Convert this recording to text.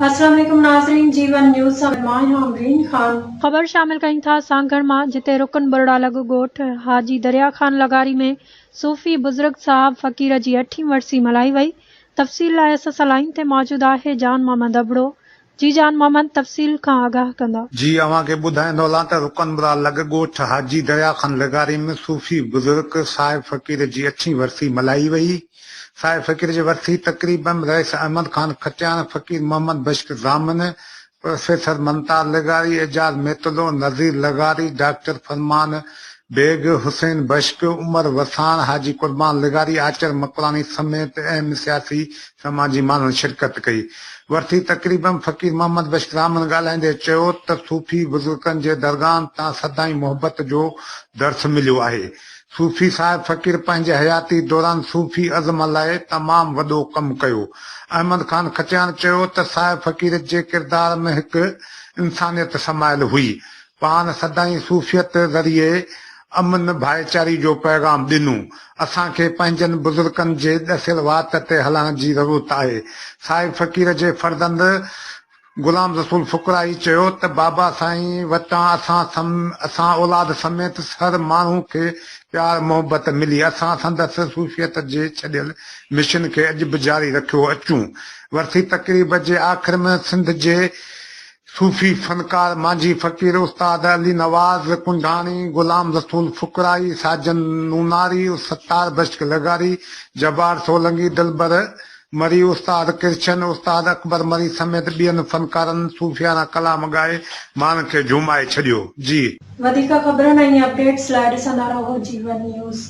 السلام عليڪم ناظرين جي ون نيوز سان مان آهيان امرين خان. خبر شامل ڪيون ٿا سانگهڙ مان جتي رڪن ٻرڙا لڳ ڳوٺ حاجي دريا خان لغاري ۾ صوفي بزرگ صاحب فقير جي اٺين ورسي ملهائي وئي تفصيل لاء اسان سان لائين تي موجود آهي جان محمد ابڙو جي جان محمد تفصيل کان آگاهه ڪندا. جي اوهان کي ٻڌائيندو هلان ته رڪن برا لڳ ڳوٺ حاجي دريا خان لغاري ۾ صوفي بزرگ صاحب فقير جي اٺين ورسي ملهائي وئي. صاحب فقير جي ورسي تقريب ۾ رئيس احمد خان کٽياڻ، فقير محمد بشڪ ضامن، پروفيسر ممتاز لغاري، اعجاز ميتلو، نذير لغاري، ڊاڪٽر فرمان بيگ، حسين بشڪ، عمر وساڻ، حاجي قربان لغاري، آچر مڪراني سميت اهم سياسي سماجي ماڻهن شرڪت ڪئي. ورسي تقريب ۾ فقير محمد بخش راهمڻ ڳالهائيندي چيو ته صوفي بزرگن جي درگاهن تان سدائين محبت جو درس مليو آهي. صوفي صاحب فقير پنهنجي حياتي دوران صوفي ازم لاء تمام وڏو ڪم ڪيو. احمد خان کٽياڻ چيو ته صاحب فقير جي ڪردار ۾ هڪ انسانيت سمايل هئي. پاڻ سدائين صوفيت ذريعي امن ڀائيچاري جو پيغام ڏنو. اسان کي پنهنجن بزرگن جي ڏسيل واٽ تي هلڻ جي ضرورت آهي. صاحب فقير جي فرزند غلام رسول فقرائي چيو ته بابا سائين وٽان اسان اسان اولاد سميت هر ماڻهو کي پيار محبت ملي. اسان سندس صوفيت جي ڇڏيل مشن کي اڄ به جاري رکيو اچون. ورسي تقريب جي آخر ۾ سنڌ جي صوفي فنڪار مانجهي فقير استاد علي نواز ڪنڊاڻي، غلام رسول فقرائي، ساجن نوناري، ستار بشڪ لغاري، جبار سولنگي، دلبر مري، استاد ڪرشن، استاد اڪبر مري سميت ٻين فنڪارن صوفياڻا ڪلام ڳائي ماڻهن کي جهومائي ڇڏيو. جي. وڌيڪ خبرن ۽ اپڊيٽس لاء ڏسندا رهو جيون نيوز.